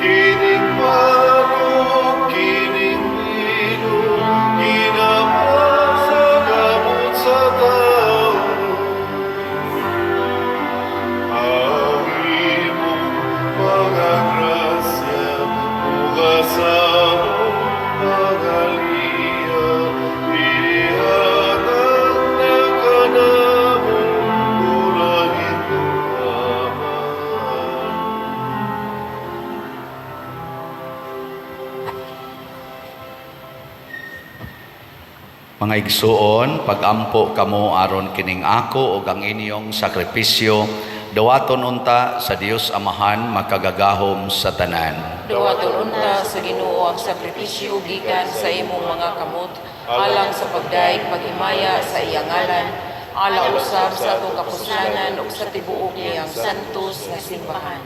Kining pan ug kining bino, ginama sa kamot sa tawo. Ang imong mga grasya, muga sa among pagaliya, ihatag na kanamo, ulahin Amahan. Mga igsuon, pagampo kamo aron kining ako ug ang inyong sakripisyo dawaton unta sa Dios Amahan makagagahom sa tanan. Dawaton unta sa Ginoo ang sakripisyo gikan sa imong mga kamot alang sa pagdayeg paghimaya sa iyang ngalan, ala usab sa atong kapuslanan ug sa tibuok niyang santos nga simbahan.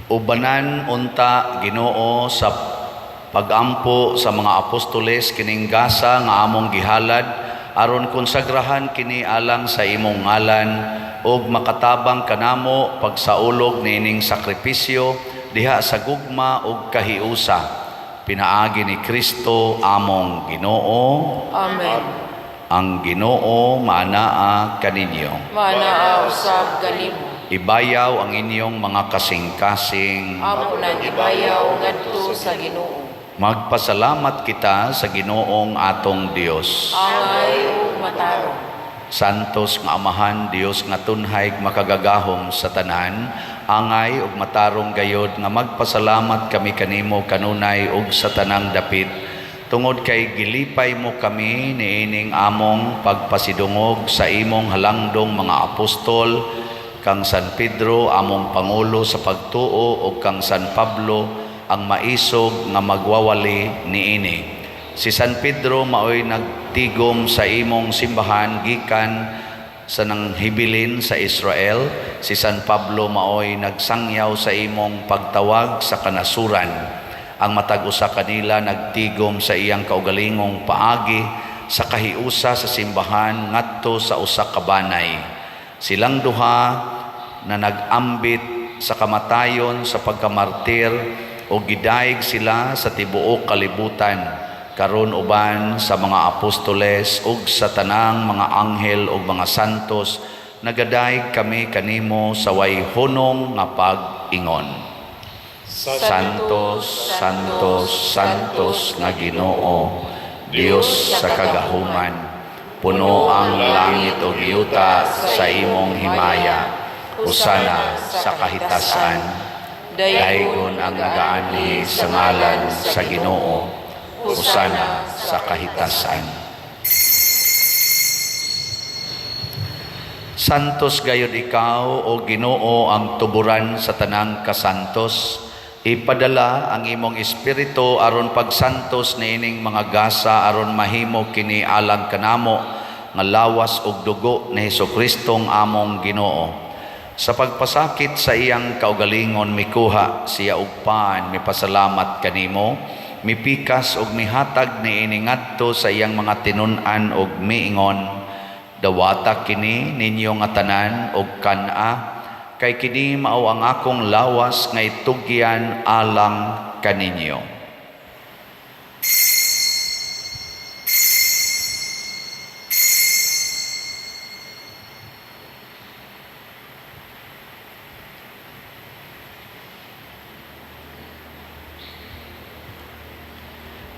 Ubanan unta, Ginoo, sa pagampo sa mga apostoles kining gasa nga among gihalad aron konsagrahan kini alang sa imong ngalan ug makatabang kanamo pagsaulog niining sakripisyo diha sa gugma ug kahiusa, pinaagi ni Kristo among Ginoo. Amen. Ang Ginoo maanaa kaninyo. Maanaa usab kanimo. Ibayaw ang inyong mga kasing-kasing. Amo nang ibayaw ngadto sa Ginoo. Magpasalamat kita sa Ginoong atong Dios. Angay ug matarong. Santos nga Amahan, Dios nga tunhay makagagahom sa tanan, angay ug matarong gayod nga magpasalamat kami kanimo kanunay ug sa tanang dapit, tungod kay gilipay mo kami niining among pagpasidungog sa imong halangdong mga apostol, kang San Pedro among pangulo sa pagtuo ug kang San Pablo ang maisog nga magwawali niini. Si San Pedro maoy nagtigom sa imong simbahan gikan sa nanghibilin sa Israel. Si San Pablo maoy nagsangyaw sa imong pagtawag sa kanasuran. Ang matag usa kanila nagtigom sa iyang kaugalingong paagi sa kahiusa sa simbahan ngadto sa usa ka banay. Silang duha na nag-ambit sa kamatayon sa pagkamartir o gidayeg sila sa tibuok kalibutan, karon uban sa mga apostoles ug sa tanang mga anghel ug mga santos, nagadayeg kami kanimo sa way hunong nga pag-ingon. Santos, Santos, Santos nga Ginoo, Dios sa kagahuman, puno ang langit ug yuta sa imong himaya. Hosana sa kahitasan. Daygon ang nagaanhi sa ngalan sa Ginoo. Hosana sa kahitasan. Santos gayud ikaw, o Ginoo, ang tuburan sa tanang kasantos. Ipadala ang imong espiritu aron pagsantos niining mga gasa aron mahimo kini alang kanamo nga lawas ug dugo ni Hesus-Kristong among Ginoo. Sa pagpasakit sa iyang kaugalingon, mikuha siya og pan, mipasalamat kanimo, mipikas ug mihatag niini ngadto sa iyang mga tinun-an ug miingon: "Dawata kini ninyo nga tanan og kan-a, kay kini mao ang akong lawas nga itugyan alang kaninyo."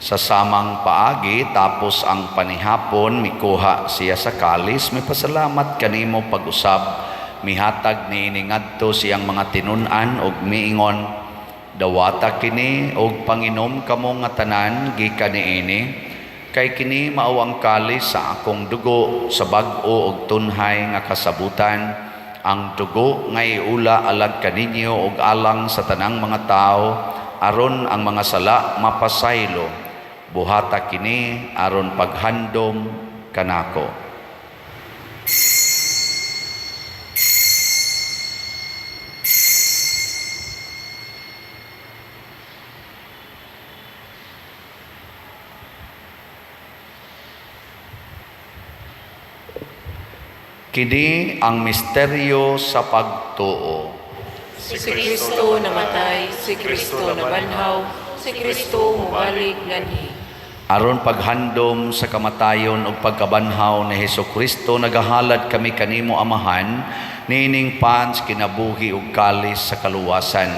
Sa samang paagi, tapos ang panihapon, mikuha siya sa kalis, mipasalamat kanimo pag-usab, mihatag niini ngadto siyang mga tinun-an ug miingon: Dawata kini og panginom kamo nga tanan gikan niini, kay kini mao ang kalis sa akong dugo sa bag-o og tunhay nga kasabutan, ang dugo nga iula alag kaninyo ug alang sa tanang mga tawo aron ang mga sala mapasaylo. Buhata kini aron paghandom kanako. Kini ang misteryo sa pagtuo. Si Kristo namatay, si Kristo nabanhaw, si Kristo mubalik nganhi. Aron paghandom sa kamatayon ug pagkabanhaw ni Hesukristo, nagahalad kami kanimo, Amahan, niining pans kinabuhi ug kalis sa kaluwasan.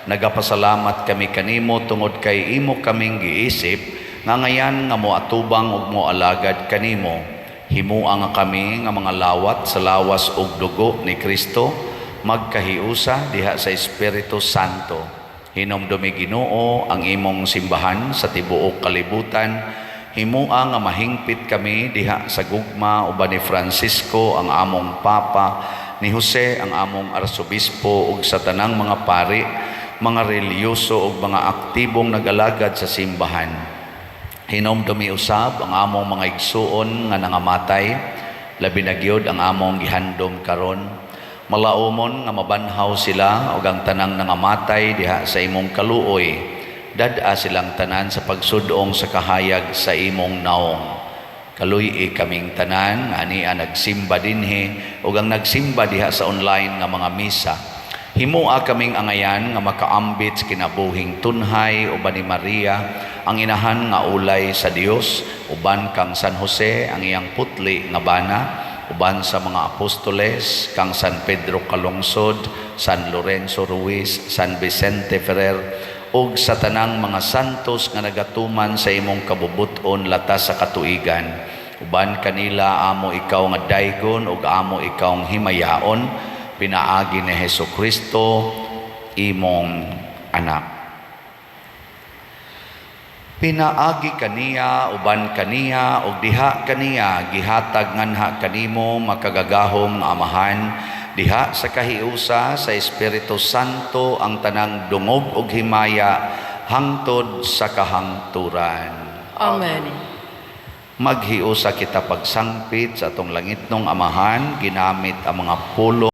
Nagapasalamat kami kanimo tungod kay imo kaming giisip nga ngayan nga moatubang ug moalagad kanimo. Himua nga kami nga mga lawat sa lawas ug dugo ni Kristo magkahiusa diha sa Espiritu Santo. Hinumdumi, Ginoo, ang imong simbahan sa tibuok kalibutan. Himua nga mahingpit kami diha sa gugma uban ni Francisco ang among Papa, ni Jose ang among Arsobispo ug sa tanang mga pari, mga relihiyoso ug mga aktibong nag-alagad sa simbahan. Hinumdumi usab ang among mga igsuon nga nangamatay, labi na gyud ang among gihandom karon. Malaumon nga mabanhaw sila ug ang tanang nangamatay diha sa imong kaluoy. Dad-a silang tanan sa pagsudong sa kahayag sa imong naong. Kaluy-i kaming tanan nga ania nagsimba dinhi ug ang nagsimba diha sa online nga mga misa. Himua kaming angayan nga makaambit sa kinabuhing tunhay uban ni Maria ang inahan nga ulay sa Dios, uban kang San Jose ang iyang putli nga bana, uban sa mga apostoles kang San Pedro Calungsod, San Lorenzo Ruiz, San Vicente Ferrer ug sa tanang mga santos nga nagatuman sa imong kabubut-on latas sa katuigan. Uban kanila amo ikaw nga daygon ug amo ikaw himayaon pinaagi ni Hesus Kristo imong anak. Pinaagi kaniya, uban kaniya, ug diha kaniya, gihatag nganha kanimo, makagagahom nga Amahan, diha sa kahiusa sa Espiritu Santo ang tanang dungog ug himaya hangtod sa kahangturan. Amen. Maghiusa kita pagsangpit sa atong langitnong Amahan ginamit ang mga pulong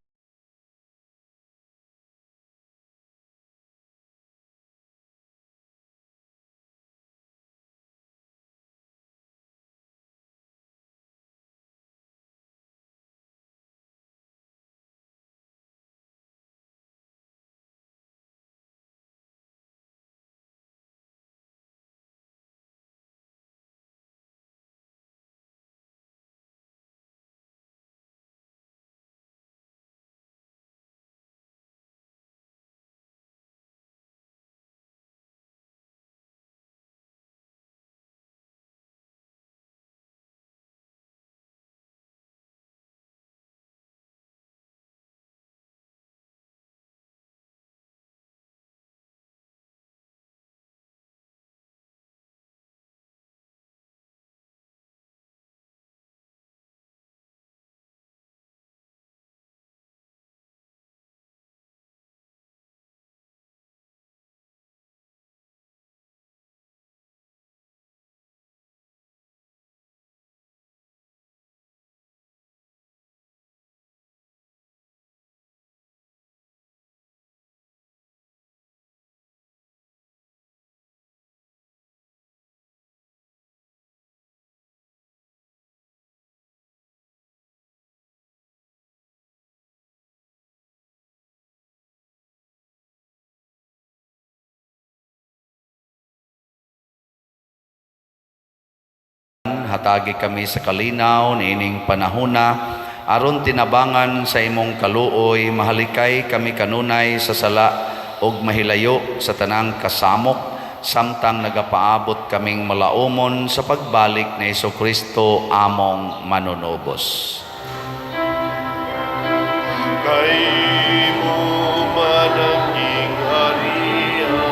hatagi kami sa kalinaw niining panahona aron tinabangan sa imong kaluoy mahalikay kami kanunay sa sala ug mahilayo sa tanang kasamok samtang nagapaabot kaming malaumon sa pagbalik ni Kristo among manunubos. Kay imo man ang gingharian,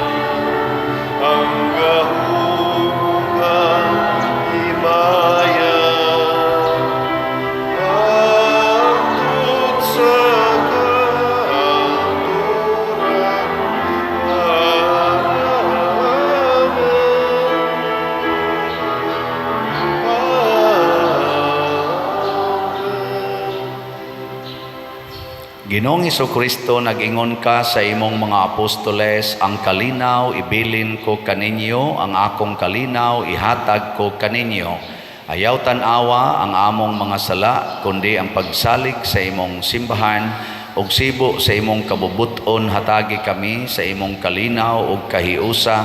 Ginoong Kristo, nag-ingon ka sa imong mga apostoles, "Ang kalinaw ibilin ko kaninyo, ang akong kalinaw ihatag ko kaninyo. Ayaw tan-awa ang among mga sala, kundi ang pagsalig sa imong simbahan, ug sibo sa imong kabubut-on hatagi kami sa imong kalinaw ug kahiusa,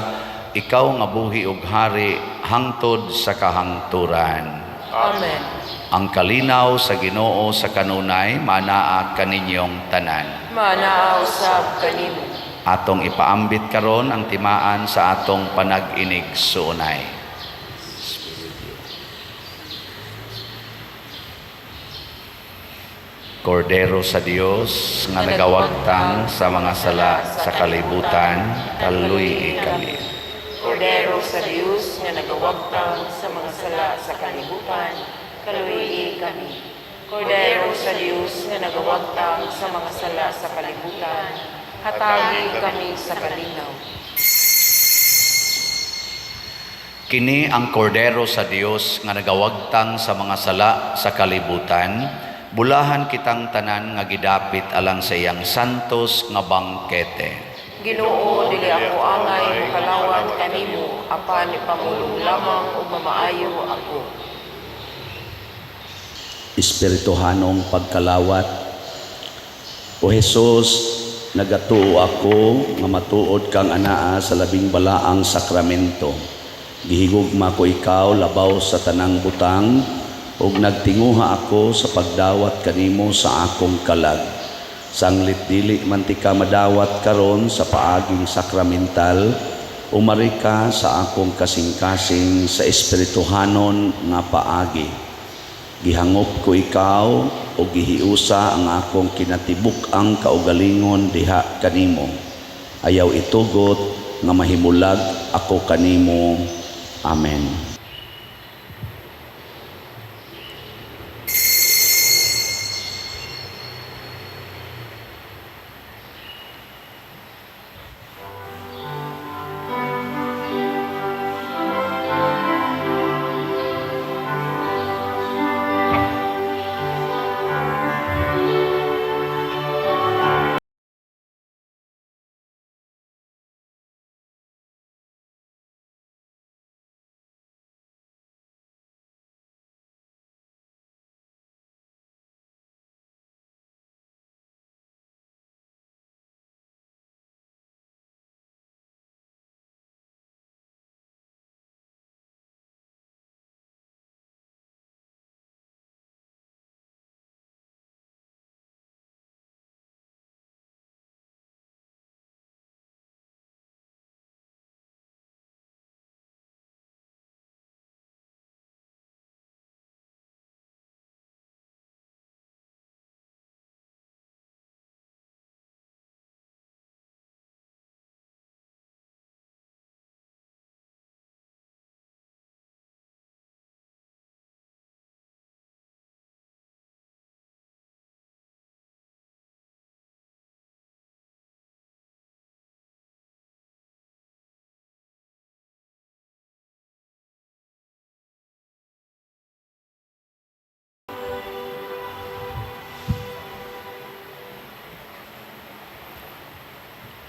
ikaw nga buhi ug hari hangtod sa kahangturan." Amen. Ang kalinaw sa Ginoo sa kanunay manaa kaninyong tanan. Manaa usab kanimo. Atong ipaambit karon ang timaan sa atong panag-inigsuonay. Kordero sa Dios nga nagawagtang sa mga sala sa kalibutan, kaluy kami. Kordero sa Dios nga nagawagtang sa mga sala sa kalibutan, kaluy kami. Kordero sa Dios nga nagawagtang sa mga sala sa kalibutan, hatagi kami sa kalinaw. Kini ang kordero sa Dios nga nagawagtang sa mga sala sa kalibutan, bulahan kitang tanan nga gidapit alang sa iyang santos nga bangkete. Ginoo, dili ako angay mokalawat kanimo, apan ipamulong lamang ug mamaayo ako. Espirituhanong pagkalawat. O Jesus, nagatuo ako nga matuod kang anaa sa labing balaang sakramento. Gihigugma ko ikaw labaw sa tanang butang ug nagtinguha ako sa pagdawat kanimo sa akong kalag. Sanglit dili man tika madawat karon sa paaging sakramental, umari ka sa akong kasing-kasing sa espirituhanon nga paagi. Gihangop ko ikaw o gihiusa ang akong kinatibuk-ang kaugalingon diha kanimo. Ayaw itugot nga mahimulag ako kanimo. Amen.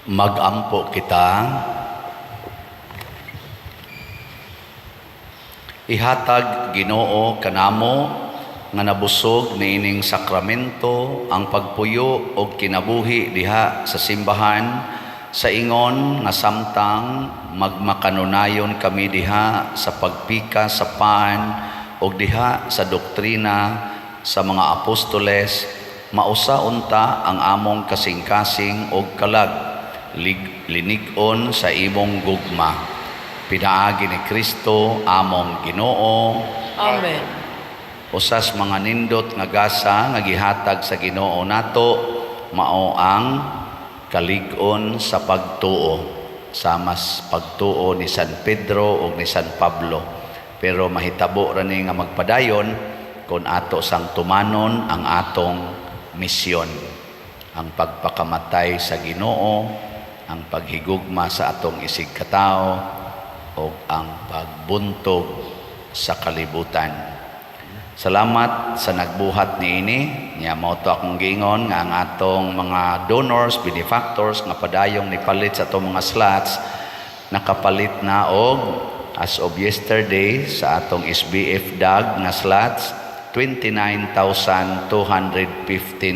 Magampo kita. Ihatag, Ginoo, kanamo nga nabusog niining sakramento ang pagpuyo og kinabuhi diha sa simbahan sa ingon nga samtang magmakanunayon kami diha sa pagpika sa pan og diha sa doktrina sa mga apostoles, mausa unta ang among kasing-kasing og kalag linig-on sa imong gugma, pinaagi ni Kristo among Ginoo. Amen. Usas mga nindot nga gasa nga gihatag sa Ginoo nato mao ang kalig-on sa pagtuo, samas pagtuo ni San Pedro ug ni San Pablo, pero mahitabo ra ni nga magpadayon kon ato sang tumanon ang atong misyon, ang pagpakamatay sa Ginoo, ang paghigugma sa atong isigkatawo ug ang pagbuntog sa kalibutan. Salamat sa nagbuhat niini. Nya mao to akong giingon nga ang atong mga donors, benefactors nga padayong nipalit sa atong mga slots, nakapalit na og, as of yesterday, sa atong SBF DAG nga slots, 29,215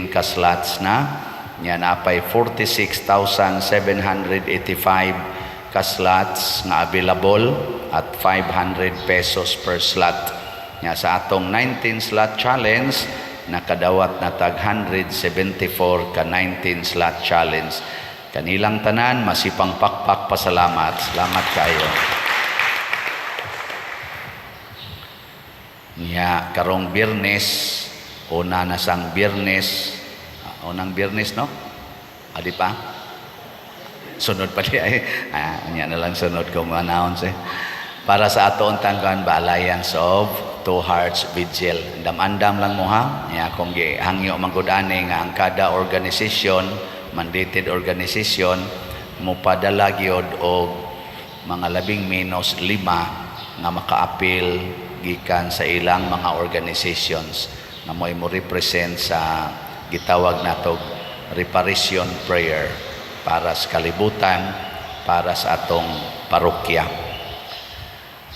ka slots na. Nya napay 46,785 ka slots nga available at 500 pesos per slot. Nya sa atong 19 slot challenge, nakadawat na tag 174 ka 19 slot challenge. Kanilang tanan, masipang pakpak pasalamat. Salamat kayo. Nya karong Biyernes, una na sang Biyernes, unang Biyernes, no? Adi pa? Sunod pa di ay. Nya na lang sunod ko ma-announce eh. Para sa ato tanggan ba, Alliance of Two Hearts Vigil. Andam-andam lang mo ha. Nya akong gihangyo man gud ani nga ang kada organization, mandated organization, mopadala gyud og mga labing menos lima nga makaapil gikan sa ilang mga organizations nga mo'y mo represent sa gitawag natog reparation prayer para sa kalibutan, para sa atong parokya.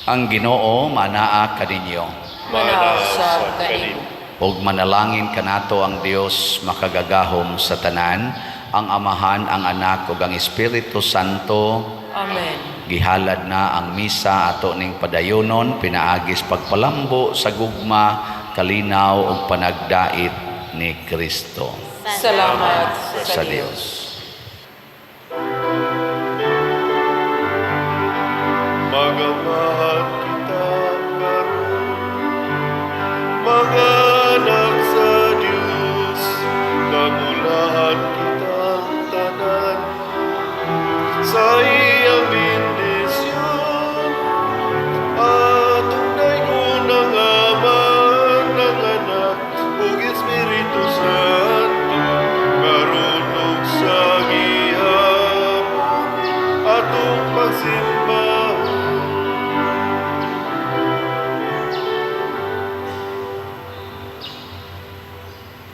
Ang Ginoo manaa kaninyo. Manaa usab kanimo. Ug manalangin kanato ang Dios makagagahom sa tanan, ang Amahan, ang Anak ug ang Espiritu Santo. Amen. Gihalad na ang misa, ato ning padayonon pinaagis pagpalambo sa gugma, kalinaw ug panagdait ni Kristo. Salamat Sa sa Dios. Dios. Mag-amahan kita karon, mga anak sa Dios, kamulahan kitang tanan sa iyang bendisyon. Atong daygon ang Ama, ang Anak, ug Espiritu Santo, karon ug sa gihapon, atong pagsimba.